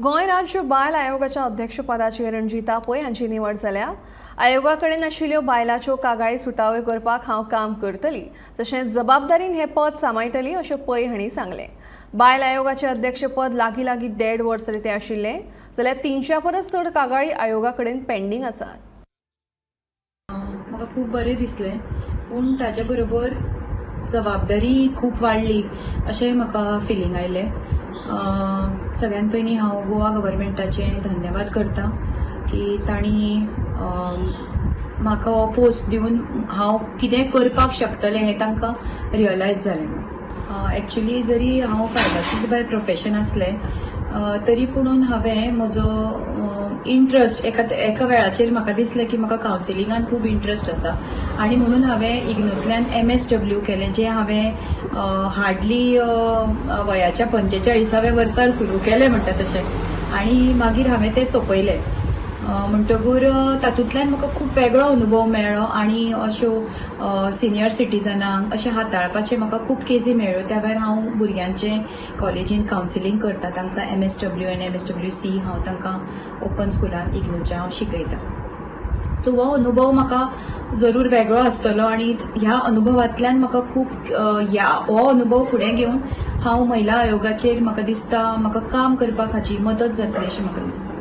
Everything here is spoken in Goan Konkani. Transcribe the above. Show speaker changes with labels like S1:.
S1: गोंय राज्य बायल आयोगाच्या अध्यक्षपदाचेर रणजीता पै हांची निवड जाल्या. आयोगा कडेन आशिल्ल्यो बायलाच्यो कागाळी सुटाव्यो करपाक हांव काम करतली, तशेंच जबाबदारीन हें पद सांबाळटली अशें पै हांणी सांगलें. बायल आयोगाचें अध्यक्षपद लागीं लागीं देड वर्स रितें आशिल्लें, जाल्यार 300 परस चड कागाळी आयोगा कडेन पेंडींग आसात.
S2: म्हाका खूब बरें दिसलें, पूण ताजे बरोबर जबाबदारी खूब वाडली अशें म्हाका फिलींग आयलें. सगळ्यान पयलीं हांव गोवा गव्हर्मेंटाचें धन्यवाद करता की तांणी म्हाका हो पोस्ट दिवन हांव कितें करपाक शकतलें हें तांकां रियलायज जालें. एक्चुली जरी हांव फार्मासिस्ट बाय प्रोफेशन आसलें तरी पुणून हांवें म्हजो इंट्रस्ट एका एका वेळाचेर म्हाका दिसलें की म्हाका कावन्सिलिंगान खूब इंट्रस्ट आसा आनी म्हणून हांवें इग्नूंतल्यान एमएसडब्ल्यू केलें, जें हांवें हार्डली वयाच्या 45व्या वर्सार सुरू केलें म्हणटा तशें आनी मागीर हांवें तें सोंपयलें. म्हणटकूर तातूंतल्यान म्हाका खूब वेगळो अनुभव मेळ्ळो आनी अश्यो सिनियर सिटीजनांक अशें हाताळपाचे म्हाका खूब केसी मेळ्ळ्यो. त्या भायर हांव भुरग्यांचें कॉलेजीन कावन्सिलींग करता. तांकां एमएसडब्ल्यू आनी एमएसडब्ल्यू सी हांव तांकां ओपन स्कुलान इग्नूच्या हांव शिकयतां. सो हो अनुभव म्हाका जरूर वेगळो आसतलो आनी ह्या अनुभवांतल्यान म्हाका खूब ह्या हो अनुभव फुडें घेवन हांव महिला आयोगाचेर म्हाका दिसता म्हाका काम करपाक हाची मदत जातली अशें म्हाका दिसता.